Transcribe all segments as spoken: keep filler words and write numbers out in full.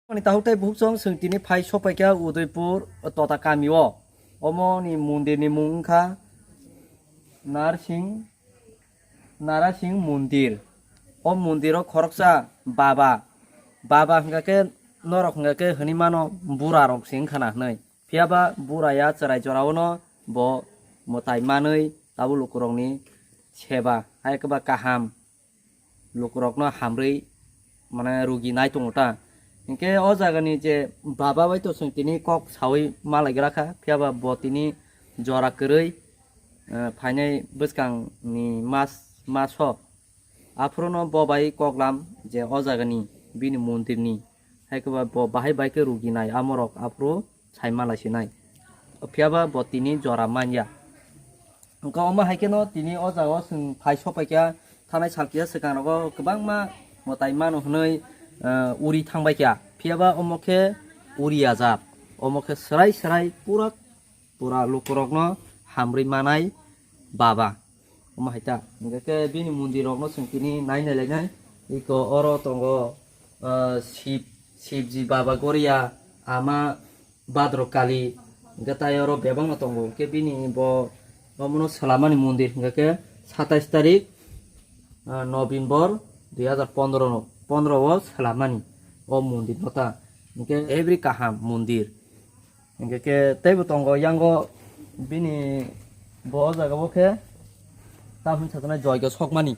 Ani tahuk tei buhuk chwng, chwng tini phai sopaikha Udaipur Tota kami o. Omo ni mondir ni mung wngkha Narsing, Narasing mondir. O mondir o khoroksa baba, baba hwnkha khe norok hwnkha khe hwnwi mano bura rok se wngkha na hwnwi. Phiya ba bura ya chwrai jora o no bo mwtai manwi tabuk lukurok ni seba hai khe ba kaham lukurokno hamrwi, mane, rugi nai tongo ta. Hinkhe o jagani je baba bai to chwng tini kok saui malaigra kha, phiya ba bo tini jora kwrwi, eh, phainai bwskangni mas, maso. Aphuru no bo bai koklam je o jagani bini mondirni, hai khe ba bo bahai bai khe rugi nai amorok aphuru sai malai sinai. Phiya ba bo tini jora manya. Wngkha omo hai kheno tini o jaga o chwng phai sopaikha, thanai sal kisa swkang rogo kwbangma mwtai mano hwnwi, eh, uri thangbaikha. Phiya ba omo khe uri ajak, omo khe swrai swrai pura, pura lukurokno hamrwi manai baba. Omo hai ta. Hingkhe khe bini mondirokno chwng tini nai nai lainai. Iko oro tongo, ah, Shib-, Shibji Baba Goria, Ama Badro Kali, hingkhe tai oro bebakno tongo. Hingkhe bini bo omono swlamani mondir hingkhe khe satais tarik, ah, November dui hazar pondro no, pondro o swlamani o mondir no ta. Hingkhe every kaham mondir. Hingkhe khe teibo tongo yango bini bo o jaga o khe tamoni sajana joigo sokmani.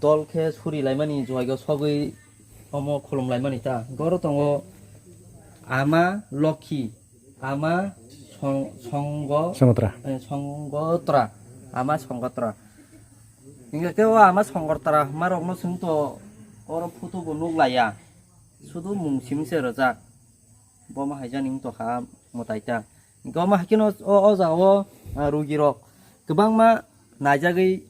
Dol khe suri laimani joigo sogwi omo khulum laimani ta. Hingkhe oro tongo Ama Lokhi, Ama Song-, Songo-, Songotra. Eh, Songotra, Ama Songotra. Hingkhe khe o Ama Songotra hwnmarokno chwng to oro photo bo nuk laiya. Sudu mung simi se rwjak. Bo ma hai jani wng tongkha mwtai ta. Hingkhe omo hai kheno o, o jaga o, ah, rugi rok kwbangma naijagwi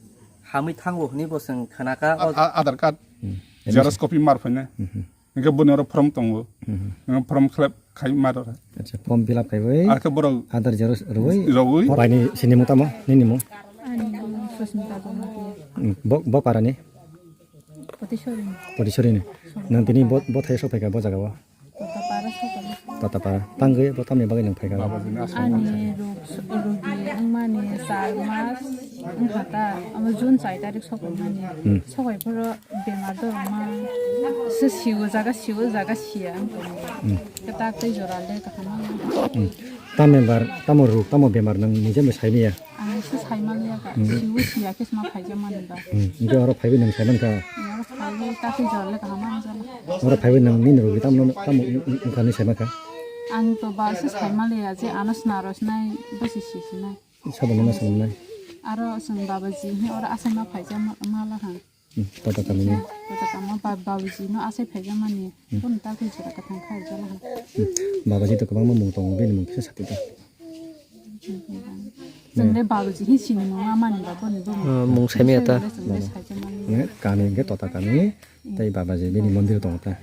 hamwi thango hwnwi bo chwng khnakha. A-, a-, Aadhaar card, Hmm. Xerox copy mar phainai. Hmm. Hingkhe boni oro form tongo. Hmm. Hingkhe form fill up khai mar oro. Acha, form fill up khaiwi. Akhe borok Aadhaar xerox rwwi. Rwwi. Baini sini mung tamo, nini mung? Ani mung Susmita Jamatia. Hmm. Bo, bo parani? Potisori. Potisori ni. Nang tini bo, bo thai sok phaikha bo jaga o? Totapara sokoli. Totapara. Tangwi bo tamni bagwi nang phaikha? Ani rug-, rugi wngmani char mas wngkha ta, omo June char tarik sokoli mani. Hmm. Sokai phoro bemar dorma se siwo jaga siwo jaga siya ang tongwi. Hmm. Kwtak tei jora le kaham. Hmm. Tamo bar, tamo rug, tamo bemar nang nije bo sai maya? Ang se sai maliya ka, Hmm. siwi siya khe sma phaija mani ba. Hmm, hingke oro phaiwi nang sai mankha? Oro phaiwi ta khe jor le kaham ang jala. Oro phaiwi nang nini rugwi tamo, tamo wng-, wng-, wngkha hinwi sai mankha? Ang to ba se sai maliya je ano sna rw sinai, bwsi si sinai. Sabo nuna sanamnai? Aro chwng babaji hinwi oro asai ma phaija ma, ma lahang. Hmm, Tota kamini. Tota kamo ba-, babuji no asai phaijak mani. Hmm. Bono ta khe jora kwthang kha jala ha. Hmm. Babuji to kwbangma mung tongo, bini mung kisa sati ta. Chwng le babuji hin sini mung ma mani ba boni bo. Ah, mung saimaya ta. Chwng le saijak mani. Mane kami hingke Tota kami, tei babaji bini mondir tongo ta.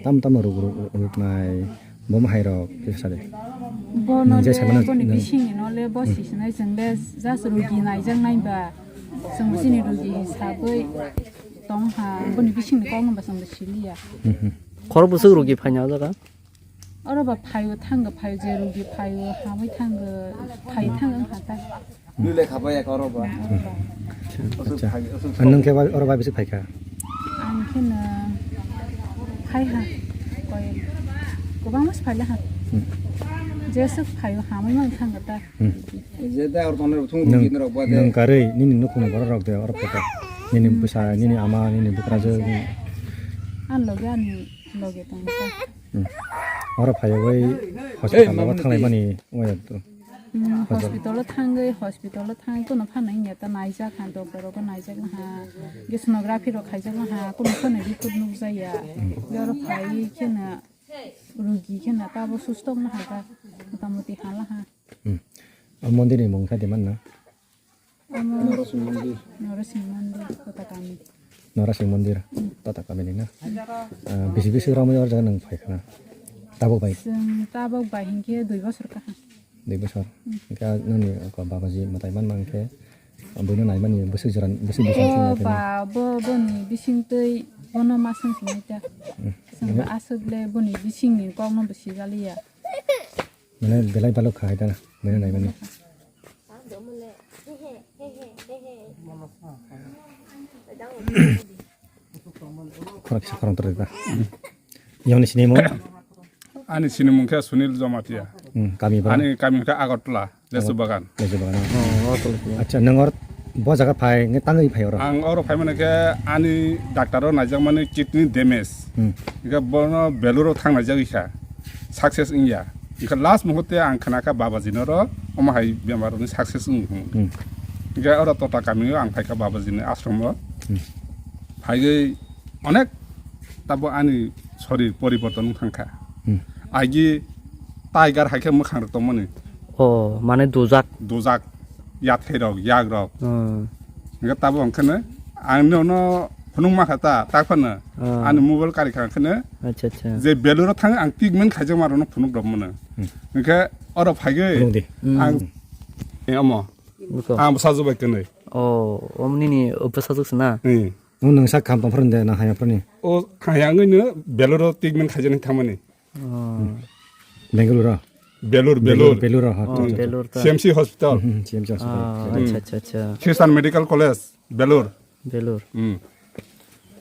Tam tam ruk ruk ruk nai. Bo ma hai rok kisa sadi. Bono Nang jai le, saimano, boni nang bisingni no le bo sisinai chwng le just rugi naijak nai ba. Chwng chini rugi hisabwi tong ha, boni bisingni kok no ba chwng bo siliya. Mhm. Khorok bwswk rugi phaina o jaga? Oro ba phaio thango, phaio je rugi phaio, hamwi thango, phai thango wngkha ta. Nui lekha bai ya koro ba. Acha. Aswk phai, aswk Ang nung khe bai, oro bai bisi phaikha? Ang khe no phai ha. Koi, kwbangma se phai ha. Hmm. Jeswk phaio hamwi mang thang ta. Hmm. Je da or kono thung Nung, rugi norok ba de. Nung karwi, nini nukhung ni borok rok de oro phaikha. Nini bwsa, nini ama, nini bukrajwk. Ang loge, ani loge tong ta. Hmm. Oro phaiwi hospital o thanglai mani wngya to. Hmm, hospital o thangwi, hospital o thangwi kuno phano wngya ta naijak ha, doctor rok naijak ha, ge sonography rok khaijak ha, kuno phano report nukjaya. Ge oro phaiwi kheno rugi kheno tabo susto wngna ha ta, motamoti hala ha. Hmm. O mondir ni mung kha di manna? Omo Norosing Mandir. Norosing Mandir, Tota kami. Norosing Mandir, Tota kami ni na? Ah, bisi bisi romwi o jaga nang phai khana? Tabuk bai? Chwng tabuk bai hinkhe dui bosor kaham. Dui bosor? Hmm. Hinkhe nini ko babaji mwtai manma hinkhe, buino naimani bwswk jora, bwswk bwswk O simi naikhe ba, bo, boni bisingtwi Bono ma swng sinai ta. Swngba aswk le boni bisingni kokno bo sijaliya. Mane belai balok kha hai ta, mane nai mani. Khorok kisa khorang toroi ta. Yoni sini mo? Ani sinimung khe Sunil Jamatia. Hmm, kami bra? Ani kami khe Agartala, Lesu Bagan. Lesu Bagan. Oh, oh, tolo, tolo. Acha, nang or bo jaga phai, nge tangwi phai oro? Ang oro phai mane khe ani doctor o naijak mani kidney damage. Hmm. Khe bono Beluru thang naijak kha. Success wngya. Khe last muhurte ang khna kha Babaji no ro, omo hai bemar ni success wng. Hmm. Khe oro Tota kami o ang phai kha Babaji ni ashram o. Hmm. Phaiwi onek tabo ani sorir poriborton wng thang kha. Hmm. Agi tiger hai khe mwkhang rok tongmani. Oh, mane dujak. Dujak, yathai rok, yak rok. Hmm. Hingke tabo hingke no ang nono phunuk ma kha ta, tak phano Hmm. ani mobile kari kha hingke no Acha, acha. je Beluru thang ang treatment khaijak ma rok no phunuk rok mano. Hmm. Hingke oro phaiwi Phunuk di. Hmm. ang, eh, omo. Buko. Ang bwsajwk bai kwnwi. Oh, om nini bwsajwk se na? Hmm. Nung nungsa kam tong phuru de na haya phuru ni? O haya wngwi no Beluru treatment khaijani thangmani. Oh. Bengaluru. Belur, Belur. Belur, ha, Oh, acha, acha. Belur ta. C M C hospital. Hmm, C M C hospital. Ah, Hmm. acha, acha, acha. Christian Medical College, Belur. Belur. Hmm.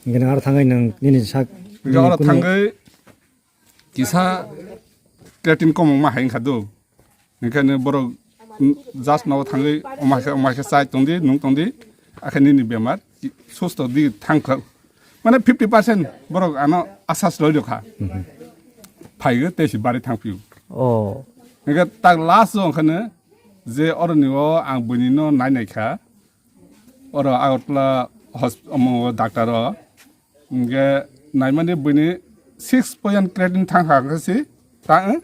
Ngene ar thangai nang nini sak Nga oro kunu thangwi kisa creatine komong ma hai wngkha do. Hingkhe borok just no thangwi omai khe, omai khe chai tongdi, nung tongdi, akhe nini bemar susto di thangkha. Mane fifty percent borok ano asas roi rokha. Phaigo tei si bari thangphiu. Oh. Hingkhe tak last o hingkhe je oroni o ang buini no nai nai kha. Oro Agartala hosp-, omo doctor o. Hingkhe naimani buini six point creatine thangkha hingkhe si ta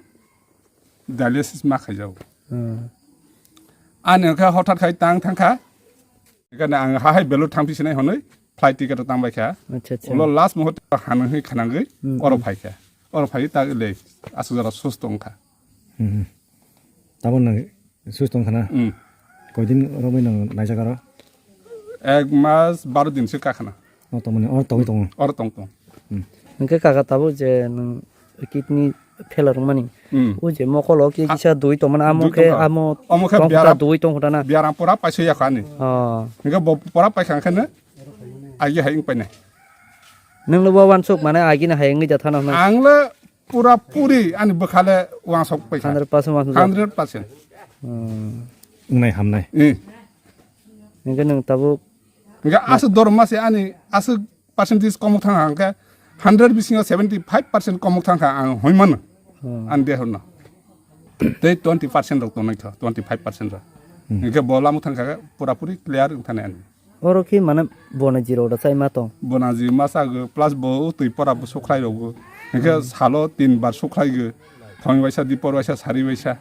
dialysis ma khaijago. Hmm. Ani hwnkhe hothat khai tang thangkha. Ekhane ang hahai Belur thangphi sinai hwnwi flight ticket o tangbai kha. Acha, acha. Ulo last muhurto hano hwnwi khanangwi Hmm, oro hmm. phai kha. Oro phaiwi ta le aswk jora susto wngkha. Hmm, hmm. Tabuk nang susto wngkha na? Hmm. Koidin romwi nang naijak aro? Ek mas baro din se kakhana. O tongmani, oro tongwi tongo? Oro tong tong. Hmm. Hwnkhe kaka tabuk je nwng kidney failure wngmani. Hmm. O je mokolo ki A-, kisa dui tongmani, amo dui khe, tongkha. Amo Omo khe tongkha biaram, dui tongkha na? Biaram pura paisoi yakho ani. Oh. Hwnkhe bo pura paikha khe no agi hai wng painai. Nwng le bo wansuk mane agi na hai wngwi ja thano hwnwi. Ang le pura puri ani bwkha le wansok paikha. Hundred percent wansok. Hundred percent. Hmm. Wngnai hamnai. Eh. Hwnkhe nwng tabuk Hwnkhe aswk dorma se ani aswk percentage komok thang kha, hwnkhe hundred bisingo seventy five percent komok thang kha ang hoi mano. Hmm. Ani dehorno. Tei twenty percent rok tongnai kha, twenty five percent rok. Hmm. Hwnkhe bo lamo thang kha pura puri clear wng thani ani. Oro khe mane bonaji rok da chai ma tong? Bonaji ma chago, plus bo twi pora bo sukhlai rogo. Hwnkhe Hmm. salo tin bar sukhlai go. Thongwi waisa, dipor waisa, sari waisa.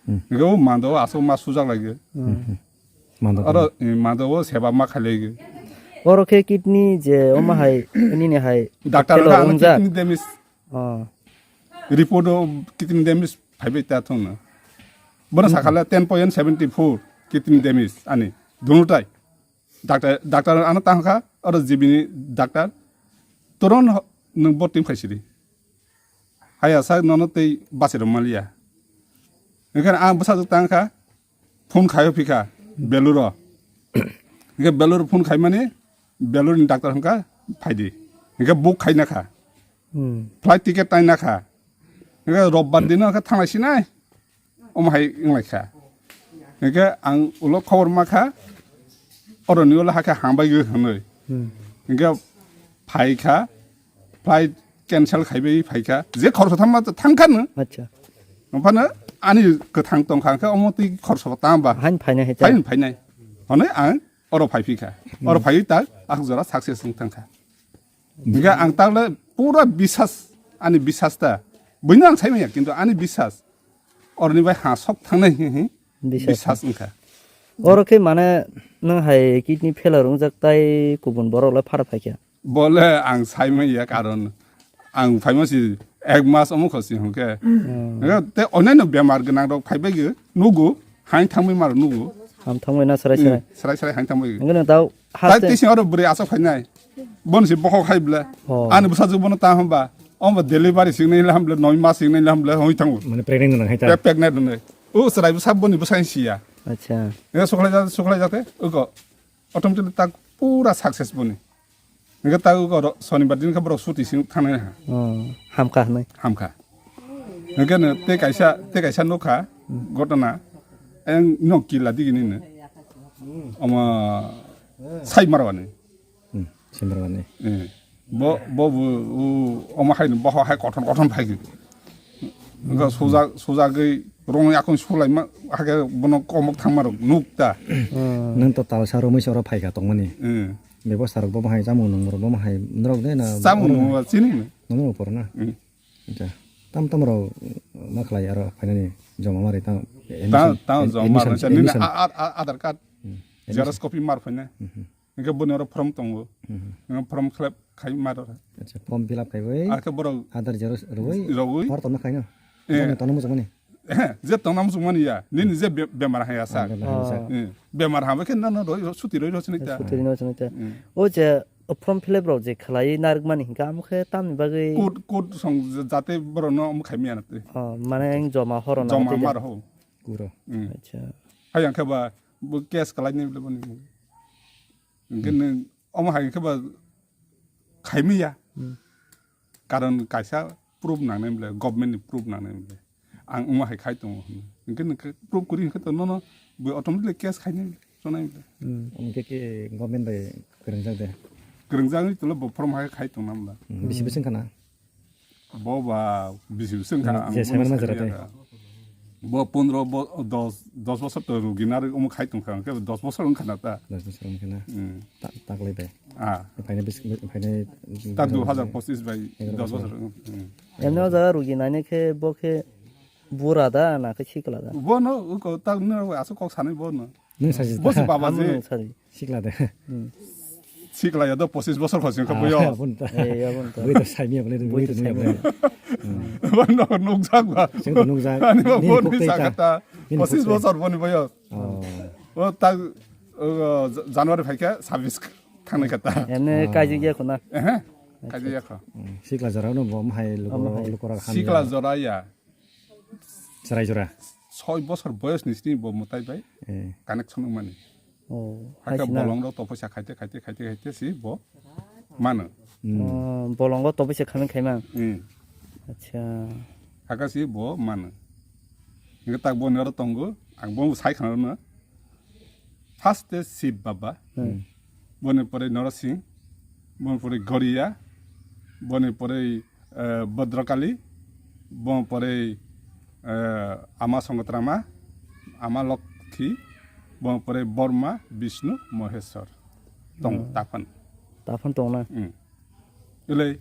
Hmm. Hwnkhe o mando aswk ma sujak lai go. Hmm. Mando Oro, tong. eh, mando o seba ma khailai. Oro khe kidney je omo hai, nini hai, Doctor failure hwnkha ano ungjak. Kidney damage. Oh. Report o kidney damage phaibai ta thongno. Bono Hmm. sakhala ten point seventy four kidney damage ani. Dunutai. Doctor, doctor ano tangkha, oro G B ni doctor. Turon ho-, nwng bo team khaisidi. Haya sak nono tei bachai rw maliya. Hwnkhe ang bwsajwk tang kha, phone khai o phikha Beluro. Hwnkhe Beluro phone khai mani Belurni doctor hwnkha phaidi. Hwnkhe book khai na kha. Hmm. Flight ticket tai na kha. Hwnkhe robbar dino hwnkhe thanglai sinai. Omo hai wng lai kha. Hwnkhe ang ulo khobor ma kha, oroni ulo hakhe hambai gwi hwnwi. Hmm. Hwnkhe phai kha, flight cancel khaibai phai kha. Je khoroksa thangma thang kha no. Acha. Ophano ani kwthang tong kha, hwnkhe omo twi khoroksa tang ba. Hain phainai hai ta. Hain phainai. Hwnwi ang oro phai phi kha. Oro Hmm. phaiwi ta ang jora success wng thang kha. Hingke ang takle pura bisas, ani bisas ta. Buino ang saimanya, kintu ani bisas. Oroni bai ha sok thangnai hi hi Bisas. Bisas wngkha. Oro khe mane nwng hai kidney failure wngjak tai kubun borok le phara phaikha. Bole ang saimanya karon ang phaima si ek mas omo khosi hwnkhe. Hmm. Hingke te onyaino bemar gwnang rok phaibai ge nugo, hain thangbai mar nugo. Ham thangbai na sarai Hmm, sarai. Sarai sarai hain thangbai. Hingke nwng tao Tai haste tising oro bwrwi asok phainai. Bon si bohok hai ble. Oh. Ani bwsajwk bono ta hamba. Omba delivery sing nai lam ble, noi mas sing nai lam ble, hoi thango. Mane pregnant nang hai ta. Pe pregnant nai. O chwrai bwsa boni bwsa si ya. Acha. Ega suklai ja, suklai jate. Ugo. Automatically tak pura success boni. Ega tak ugo ro-, sonibar din ka borok suti sing thanai ha. Oh, hamka hanai. Hamka. Ega ne te kaisa, te kaisa nokha gotona. Eng nok kila digi ni ne. Ama sai marwani. Hmm, Sundarbani. Eh, bo, bo, bo, o, omo hai, bo hai kothon, kothon phai gwi. Wngkha suja, suja gwi rong yakung sulai ma, hake bono komok thangma rok nuk ta. Hmm. Nang to talsa romwi soro phai kha tongmani. Eh. Bebosta rok bo hai chamung nung rok bo hai norok de na. Chamung nung chini no. Nono por na. Hmm. Acha. Tam tam rok ma khlai aro phainani joma mari tam. Ta, admission, ta admission, joma mari admission. Nini a-, a-, a-, Aadhaar card. Hmm. Xerox copy mar phainai. Hmm. Hingke boni oro form tongo. Mhm. Hingke form fill up khai ma rw. Acha, form fill up khai bai. Akhe borok Aadhaar xerox rwui. Rwui. Hor tongna khaino. Eh. Jani tongna muchungmani. Je tongna muchungmani ya. Nini je be-, bemar haya sa. Ah, bemar haya sa. Eh. Bemar haba khe no, no, roi, suti roi, roi sini ta. Suti roi sini ta. Mm. O je form fill up rok je khlai narwkmani hingke amo khe tamni bagwi. Code, code song jate borok no omo khai maya na te. Oh, mane ang joma horo na. Joma te mar ho. Kuro. Mm. Acha. Hayang khe ba bo case khlai ni bole boni. Hingke nwng omo hai khe ba khaimaya. Hmm. Karon kaisa proof nangnai bole, government ni proof nangnai bole. Ang omo hai khai tongo hwnwi. Hingke nwng khe proof kwrwi hingke to nono bo automatically case khainai, chonai bole. Hmm. Hingke ke government bai kwrwngjak de? Kwrwngjak wngwi tolo bo form hai khai tongna bole. Hmm. Bisi bisi wngkha na? Bo ba bisi bisi wngkha, hmm, ang je bono saiman majra tei. Bo pondro bo, dos, dos bosor to rugi nari omo khai tongkha, hingke dos bosor wngkha na ta. Dos bosor wngkha na? Hmm. Ta-, taklai bai. Ah. Phainai bis-, phainai ta dui hazar pochis bai egaroh dos bosor. Bosor, hmm. Emni o jaga rugi nainai khe bo khe bura da na khe sikla da? Bono uko ta nini aswk kok sanai bono. Nwng sachi ta? Bo se baba je. Sikla de. Hmm. Sikla ya do pochis bosor khosing kha boyo. Ah, aboni ta. Eh, aboni ta. Bui to saimya bole, bui to saimya bole. Bono nukjak ba. Sing to nukjak. Ani ba nini boni kok tei ta. Sakata. Nini kok tei. Pochis bosor boni boyo. Oh. O ta, o, January phaikha sabis thangnai kha ta. Emne kaijik ya khuna. Eh, kaijik ya kho. Hmm. Sikla jora no bo hai luko, luko rak hamya. Sikla jora ya. Chwrai jora. Soi bosor boyos ni sini bo mwtai bai, eh, connection wngmani. Oh, hakhe hai sina. Bolong rok tophoisa khaite, khaite, khaite, khaite si bo mano. Hmm. Oh, bolongo tophoisa khamwi khaimang. Hmm. Acha. Hakhe si bo mano. Hingke tak bo nero tongo, ang bo sai khana no. First te Shiv Baba, hmm, boni pore Norosing, boni pore Goria, boni pore, eh, Bhadrakali, boni pore, eh, Ama Songtrama, Ama Lokhi, boni pore Borma, Bishnu, Moheswar. Tong, hmm, tapan. Tapan tong na? Hmm. Ilai.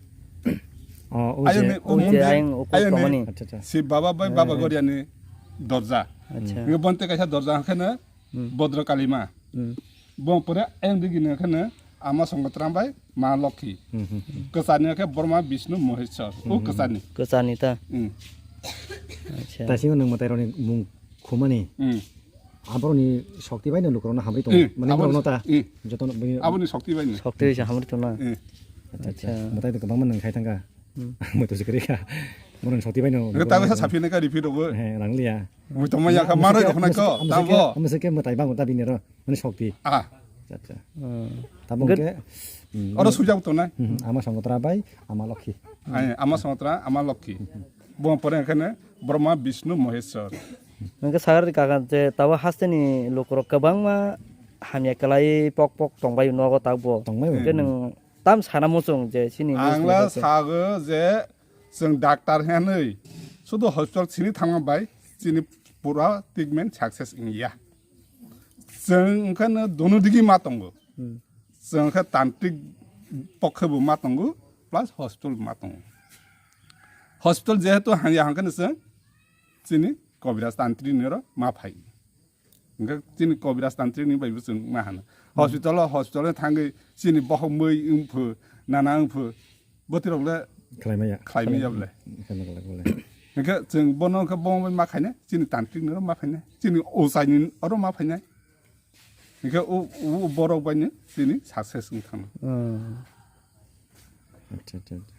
Oh, o ayang je, ni, o je umum ayang ukur ayang ni, tomani. Acha, acha. Si Baba bai, eh, Baba eh, Goria ni dorja. Acha. Nge bonte kaisa dorja khana, hmm, Bodro Kalima. Hmm. Bon pore ayang digi ni khana Ama Songotram bai Ma Lokhi. Hmm, hmm, hmm. Kwchani khe Borma Bishnu Moheswar. O, hmm, kwchani. Kwchani ta. Hmm. Acha. Tasingo nang mwtai roni mung khumani. Hmm. Aboroni shokti bai no lukurokno hamri tongo. Eh, mane aboni, borokno ta, eh, jotono bini aboni shokti bai no. Shokti bai se hamri tongna. Eh. Acha, acha. Acha. Mwtai to kwbangma nang khai thangkha. Hmm. Mwtai to sikri kha. Boroni shokti bai no. Nge tawi sa saphi neka repeat rogo. He, rang liya. Mui to maya kha maroi rok nai ko. Tamo se ke mwtai bang ta bini ro. Mane shokti. Ah. Acha, acha. Hmm. Tamo ke, hmm, oro sujak to nai. Hmm, Ama Songotra bai Ama Lokhi. Ai, Ama Songotra, Ama Lokhi. Bo pore khane Brahma, Bishnu, Moheswar. Nang khe sakha rwdi kaka je tabo hasteni lukurok kwbangma hamya kwlai pok pok tongbai nogo takbo. Tongbai. Hwnkhe nwng tam sana muchung je chini ang la sago je chwng doctor hinwi sudu hospital sini thangma bai chini pura treatment success wngya. Chwng wngkhe no dono digi ma tongo. Hmm. Chwng khe tantrik pokhe bo ma tongo, plus hospital bo ma tongo. Hospital jehetu hamya hwnkhe no chwng chini kobiraj tantri ni oro ma phai. Hwnkhe chini kobiraj tantri ni bai bo chwng ma hano. Hmm. Hospital o, hospital o thangwi chini bohok mui wngphu, nana wngphu, bwtwi rok le khlai maya. Khlai maya bole. Khlai maya bole. Hwnkhe chwng bono hwnkhe bo ma khaina, chini tantrik ni oro ma khaina, chini ochai ni oro ma phaina. Hingke o, o, o borok bai ni tini success wng thangno. Hmm. Acha, acha, acha.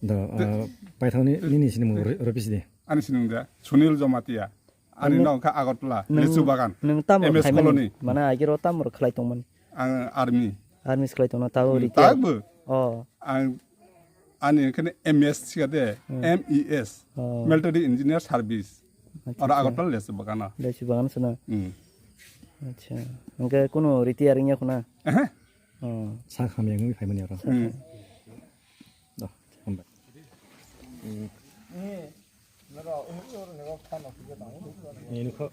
Do, ah, paithakni nini sinimung ro-, ropisi de. Ani sinimung de Sunil Jamatia. Ani nok kha Agartala, nwng, Lichu Bagan, nwng tamo M S khaimani? Colony. Mana agiro tamo khlai tongmani? Ang army. Army khlai tongna tabo. Hmm, retire. Tabo. Oh. Ang ani khane M S siga de, Hmm. M E S, Oh. Military Engineer Service. Acha, oro acha. Agartala Lichu Bagana. Lichu Bagana sana. Hmm. Acha. Hwnkhe kuno retire wngya khuna? Ehe. Oh. Sak hamya wngwi phaimani oro. Hmm. Do, hambai. Hmm. Nini kho.